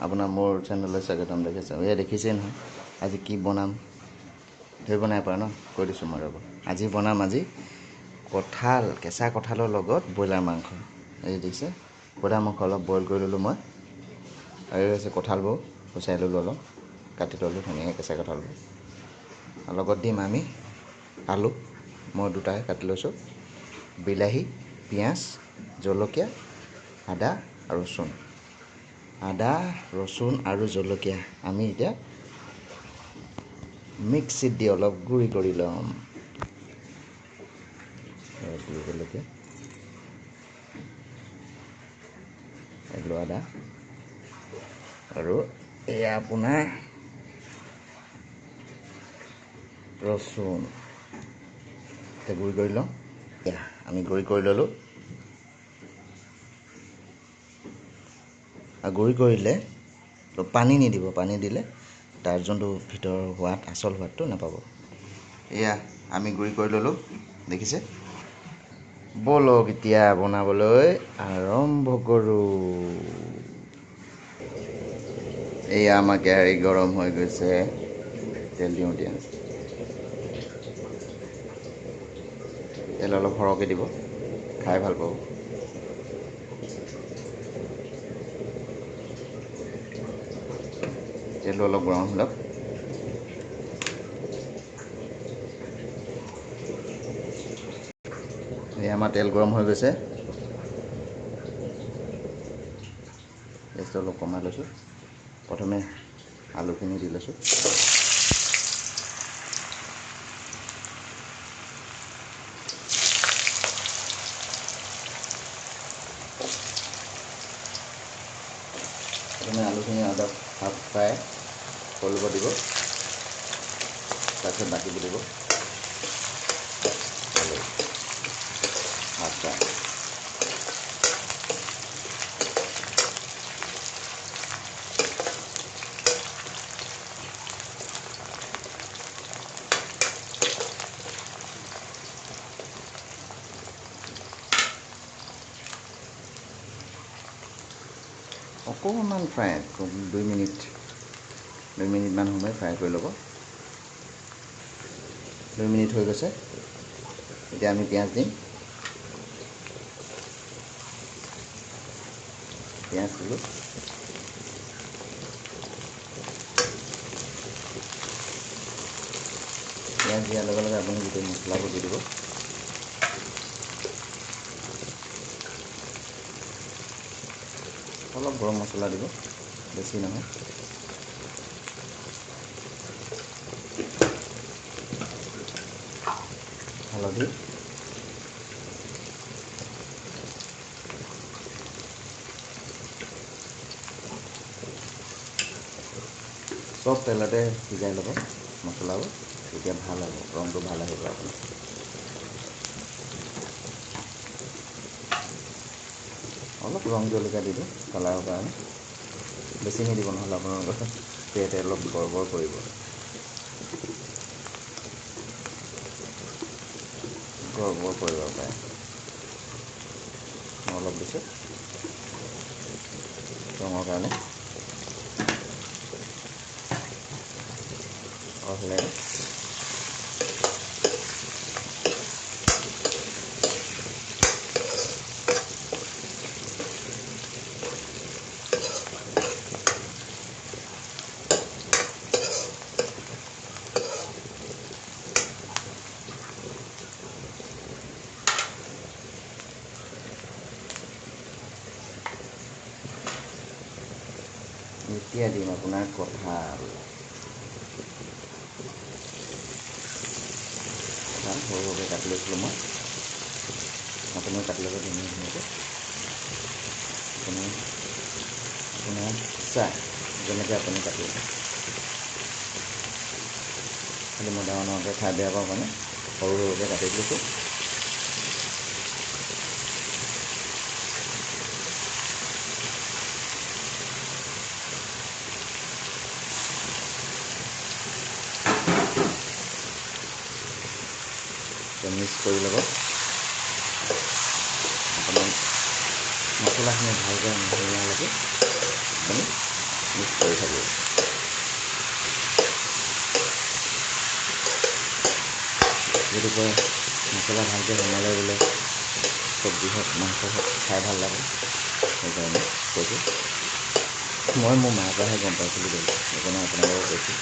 আপোনাৰ মোৰ চেনেললৈ স্বাগতম। দেখিছে, এয়া দেখিছেই নহয় আজি কি বনাম, ধৰিব নাই পৰা ন, কৈ দিছোঁ মই, ৰ'ব। আজি বনাম আজি কঁঠাল, কেঁচা কঁঠালৰ লগত ব্ৰইলাৰ মাংস। এই দেখিছে, ব্ৰইলাৰ মাংস অলপ বইল কৰি ল'লোঁ মই, আৰু হৈছে কঁঠালবোৰ গুচাই ল'লোঁ, অলপ কাটি ল'লোঁ ধুনীয়াকৈ কেঁচা কঁঠালবোৰ। আৰু লগত দিম আমি আলু, মই দুটাই কাটি লৈছোঁ, বিলাহী, পিঁয়াজ, জলকীয়া, আদা আৰু ৰচুন। আদা, ৰচুন আৰু জলকীয়া আমি এতিয়া মিক্সিত দি অলপ গুড়ি কৰি ল'ম। জলকীয়া, আদা আৰু এয়া আপোনাৰ ৰচুন, এতিয়া গুড়ি কৰি লওঁ। এয়া আমি গুড়ি কৰি ল'লোঁ। আৰু গুড়ি কৰিলে পানী নিদিব, পানী দিলে তাৰ যোনটো ভিতৰৰ সোৱাদ, আচল সোৱাদটো নাপাব। এয়া আমি গুড়ি কৰি ল'লোঁ, দেখিছে। ব'লক এতিয়া বনাবলৈ আৰম্ভ কৰোঁ। এয়া আমাৰ কেৰাহী গৰম হৈ গৈছে, তেল দিওঁ এতিয়া। তেল অলপ সৰহকৈ দিব, খাই ভাল পাব। তেলটো অলপ গৰম হৈ লওক। এই আমাৰ তেল গৰম হৈ গৈছে, গেছটো অলপ কমাই লৈছোঁ। প্ৰথমে আলুখিনি দি লৈছোঁ। প্ৰথমে আলুখিনি অলপ হাফ ফ্ৰাই কৰিব দিব, তাৰপিছত বাকীবোৰ দিব। আলু হাফ ফ্ৰাই, অকণমান ফ্ৰাই, 2 মিনিট, 2 মিনিটমান সময় ফ্ৰাই কৰি ল'ব। 2 মিনিট হৈ গৈছে, এতিয়া আমি পিঁয়াজ দিম। পিঁয়াজ দিলোঁ। পিঁয়াজ দিয়াৰ লগে লগে আপুনি গোটেই মছলাবোৰ দি দিব। অলপ গৰম মছলা দিব, বেছি নহয়। হালধি, চব তেলতে সিজাই ল'ব মছলাবোৰ, তেতিয়া ভাল হ'ব, ৰংটো ভাল আহিব আপোনাৰ। অলপ ৰং জলকীয়া দি দিওঁ কালাৰৰ কাৰণে, বেছি নিদিব, নহ'লে আপোনালোকৰ পেট অলপ গড়বড় কৰিব, গড়বড় কৰিব পাৰে। মই অলপ দিছোঁ ৰঙৰ কাৰণে। হ'লে এতিয়া দিম আপোনাৰ কঁঠাল। কঁঠাল সৰু সৰুকৈ কাটি লৈছিলোঁ মই, আপুনিও কাটি ল'ব ধুনীয়া ধুনীয়াকৈ। আপুনি আপোনাৰ ইচ্ছা যেনেকৈ আপুনি কাটিব, খালি মই ডাঙৰ ডাঙৰকৈ খাই বেয়া পাওঁ কাৰণে সৰু সৰুকৈ কাটি লৈছোঁ। মিক্স কৰি ল'ব অকণমান মছলাখিনি ভালকৈ মিহলোৱালৈকে আপুনি। মিক্স কৰি থাকিব। যিটো কয় মছলা ভালকৈ সোমালে বোলে চব্জি হওক মাংস হওক খাই ভাল লাগে, সেইকাৰণে কৈছোঁ। মই মোৰ মাৰ পৰাহে গম পাইছিলোঁ দেই, সেইকাৰণে আপোনালোকক কৈছোঁ।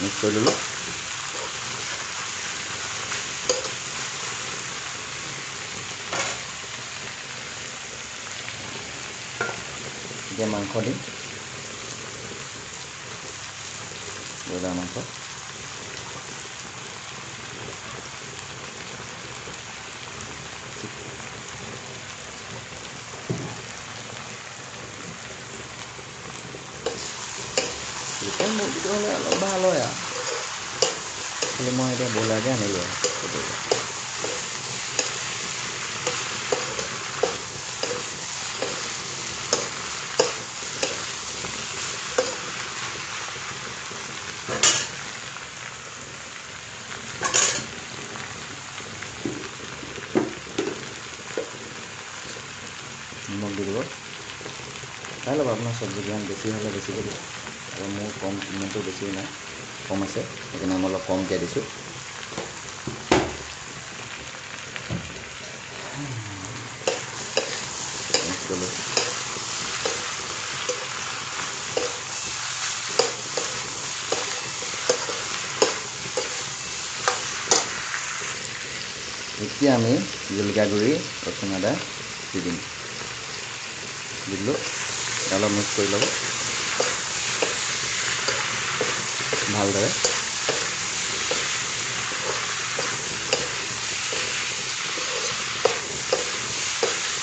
মিক্স কৰি ল'লোঁ। এতিয়া মাংস দিম, ব্ৰইলাৰ মাংস। লোকেল মুৰ্গীটো হ'লে অলপ ভাল হয় আৰু, খালি মই এতিয়া ব্ৰইলাৰকে আনিলোঁ আৰু। নিমখ দি দিব, চাই ল'ব আপোনাৰ চব্জি কিমান বেছি হ'লে বেছিকৈ দিব, আৰু মোৰ কম ইমানটো বেছিও নাই, কম আছে, সেইকাৰণে মই অলপ কমকৈ দিছোঁ। এতিয়া আমি জলকীয়া গুড়ি, ৰচুন, আদা দি দিম। দিলোঁ, অলপ মিক্স কৰি ল'ব ভালদৰে।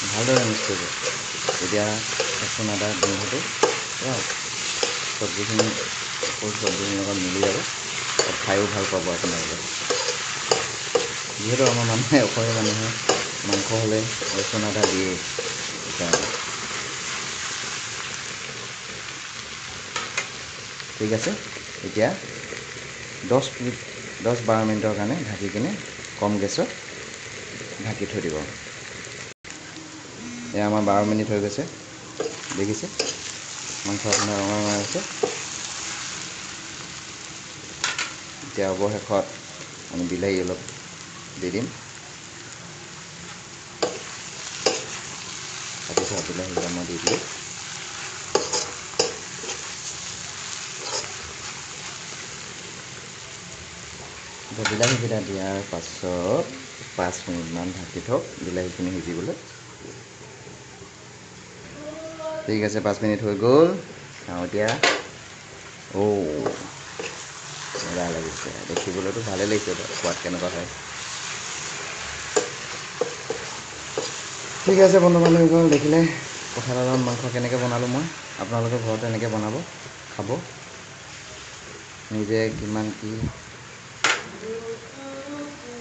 ভালদৰে মিক্স কৰিব। তেতিয়া ৰচুন আদা গোন্ধটো পূৰা চব্জিখিনি চব্জিখিনিৰ লগত মিলি যাব, খায়ো ভাল পাব আপোনালোকে। যিহেতু আমাৰ মানুহে, অসমীয়া মানুহে মাংস হ'লে ৰচুন আদা দিয়েই, সেইকাৰণে। ঠিক আছে, এতিয়া 10-12 মিনিটৰ কাৰণে ঢাকি কিনে কম গেছত ঢাকি থৈ দিব। এয়া আমাৰ 12 মিনিট হৈ গৈছে, দেখিছে মাংস আপোনাৰ ৰঙা ৰঙা হৈছে। এতিয়া অৱশেষত আমি বিলাহী অলপ দি দিম। কাটি থোৱা বিলাহীকেইটা মই দি দিলোঁ। বিলাহীকেইটা দিয়াৰ পাছত 5 মিনিটমান ঢাকি থওক বিলাহীখিনি সিজিবলৈ। ঠিক আছে, 5 মিনিট হৈ গ'ল। চাওঁ এতিয়া। অ' মজা লাগিছে, দেখিবলৈতো ভালেই লাগিছে বাৰু, সোৱাদ কেনেকুৱা হয়। ঠিক আছে বন্ধু বান্ধৱীসকল, দেখিলে কঁঠালৰ মাংস কেনেকৈ বনালোঁ মই। আপোনালোকে ঘৰতে এনেকৈ বনাব, খাব নিজে। কিমান কি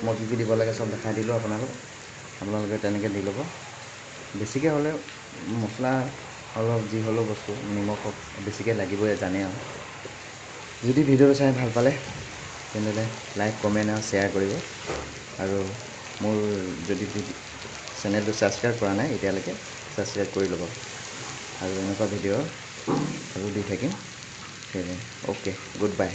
মই কি কি দিব লাগে চব দেখাই দিলোঁ আপোনালোক, আপোনালোকে তেনেকৈ দি ল'ব। বেছিকৈ হ'লে মছলা অলপ যি হ'লেও বস্তু নিমখ হওক বেছিকৈ লাগিবই, জানে আৰু। যদি ভিডিঅ'টো চাই ভাল পালে তেনেহ'লে লাইক, কমেণ্ট আৰু শ্বেয়াৰ কৰিব। আৰু মোৰ যদি চেনেলটো ছাবস্ক্ৰাইব কৰা নাই এতিয়ালৈকে, ছাবস্ক্ৰাইব কৰি ল'ব। আৰু এনেকুৱা ভিডিঅ' আৰু দি থাকিম। Okay, good bye.